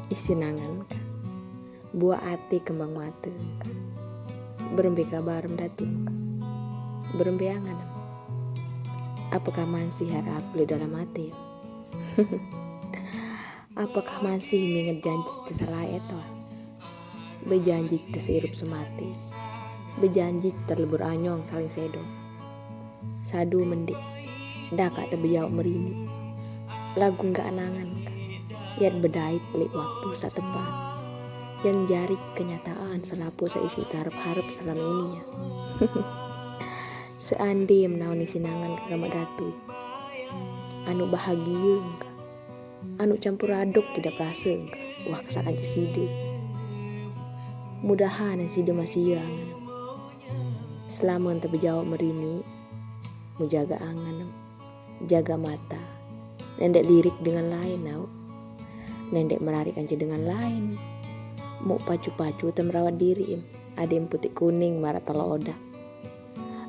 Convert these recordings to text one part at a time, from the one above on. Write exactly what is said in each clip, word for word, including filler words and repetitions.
Isin angan ka. Buah ate kembang mata ka. Berembe kabar em Datu ka. Berembe angan em. Apakah masih araq leq dalem ate? Apakah masih minget janji te saq laeq eto? Bejanji te seirup semate. Bejanji te lebur anyong saling sedo. Sadu mendeq, dakaq te bejaoq meriniq. Laguq ndeq anangan ka, yat bedait leq waktu saq tepat. Yan jari kenyataan selapuq saq isiq te arep-arep selame ini, ya. Seandai menaun isin angan ke gamaq Datu, anuq bahagie engka, anuq campur aduk idap rase engka, wah, kesaq kance side. Mudahan side masih ie angen. Selame ente bejaoq meriniq, mu jaga angen, jaga mata. Nendeq lirik dengan lain, au. Nendeq merariq kance dengan lain. Muq pacu-pacu te merawat diriq, adeqm puteq kuning maraq toloq odaq.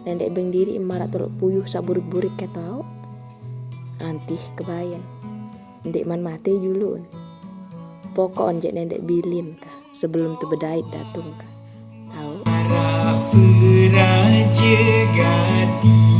Nendeq beng diriq maraq toloq puyuh saq burik-burik keto, au. Antih kebayen. Ndeqman mate juluq. Pokoqn jeq nendeq bilin ka sebelum te bedait datung ka. Au. Araq beraje gati.